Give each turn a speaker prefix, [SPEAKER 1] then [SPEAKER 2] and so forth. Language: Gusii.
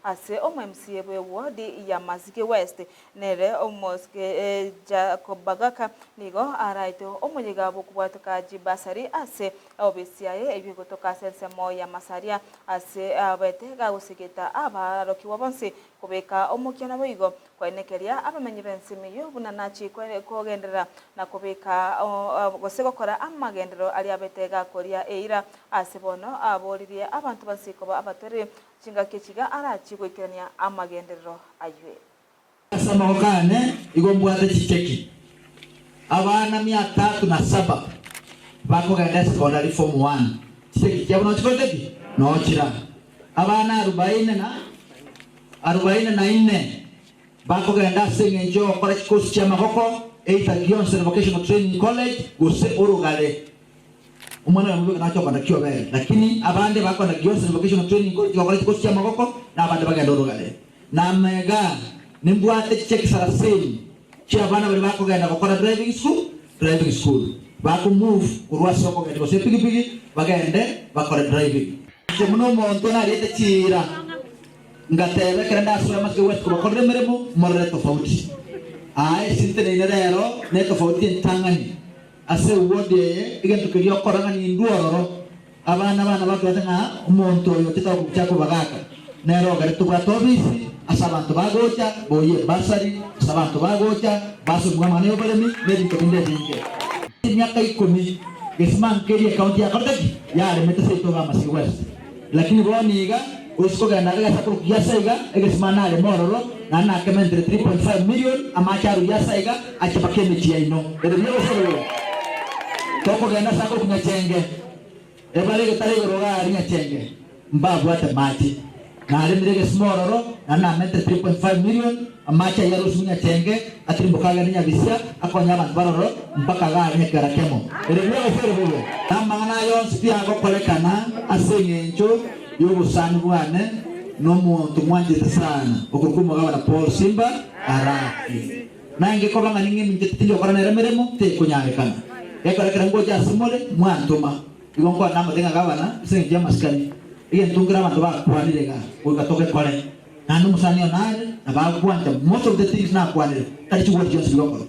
[SPEAKER 1] Ase omo MCA bwe ward ya Masige West nere omosike Jacob Bagaka nigo araete omoyega bw'okobwatoka chibasari ase obisi yaye eyio egotoka ase ensemo ya Masaria ase abete gagosegeta abarokigwa bonsi kobeka omokia naboigo koenekeria abamenyi b'ensemo eyio buna nachi kogenderera na kobeka gose gokora amagenderero aria abete gakoria eira ase bono aboririe abanto bonsi koba abatoreri Chingaki echiga arachie goikerania amagenderero aywe.
[SPEAKER 2] Ase amaboko aane igo mbwate chicheki, abana mia tatu na saba bakogenda esekondari form one, chicheki chiabo noo chikorete ki? Noo chira. Abana arubaini na arubaini na ine bakogenda ase eng'encho y'ogokora chikosi chi'amagoko, either Gionsen Vocational Training College gose Orogare. Omwana oyomo bweka nache okona kiobere, lakini abande bakona Giosen Vocational Training College gokora chikosi chi'amagoko, na abande bagenda orogare. Na amega nimbwate chicheki sarasini chi'abana baria bakogenda gokora driving school, driving school, bako move korwa ase okogenda gose epigipigi bagende bakore driving. Inche buna omonto nariete chiira, ngateba ekero ndasoe amasike West kobakorera emeremo, morore tofauti. Aa ase nteneine rero netofauti entang'ani. Ase ewodi eye egento keria okora ng'a nindwe ororo, abana bane batwate ng'a omonto oyo ochete gocha kobagaka nere ogere tobwate obisi ase abanto bagocha boyie ebasari, ase abanto bagocha basomigwe amang'ana y'oboremi na ebinto binde ebinge. Emiaka ikomi gesima nkeria ecounty yakorete ki? Yaremete seito iga Masii West. Lakini bono iga oise kogenda iga ase akorokwa Giasa iga, egesima nareme ororo, naende nakementere 3.5 million, amache arwe Giasa iga, ache mpaka emechie yaino. Ere buya gose bobe? Tokogenda ase akorokwa Nyachenge, ebare egetare igoro iga aria Nyachenge, mbabwate mache. Naremire egesima ororo, naende namentere 3.5 million, amache ayio arusigwe Nyachenge, atirimboke agende Nyabisia, akonye abanto baroro mpaka iga aria Nyakera kemo. Ere buya gose ere bobe? Namang'ana aya onsi tiagokorekana ase engencho y'obosani bwane nomonto mwanchete sana, okorokwa omogabana Paul Simba Arati. Nainche koba ng'a ning'eminchete tindi gokora nere emeremo, tekonyarekana. Gekora ekero ngocha ase more, mwantoma. Igo nkwane namote ng'a gabana, ase engencho y'amasikani, egento nkere abanto bakwanire iga, goika togekore. Naende omosani one are, nabo agwancha most of the things nakwanire, tari chigwori chionsi bigokorwa.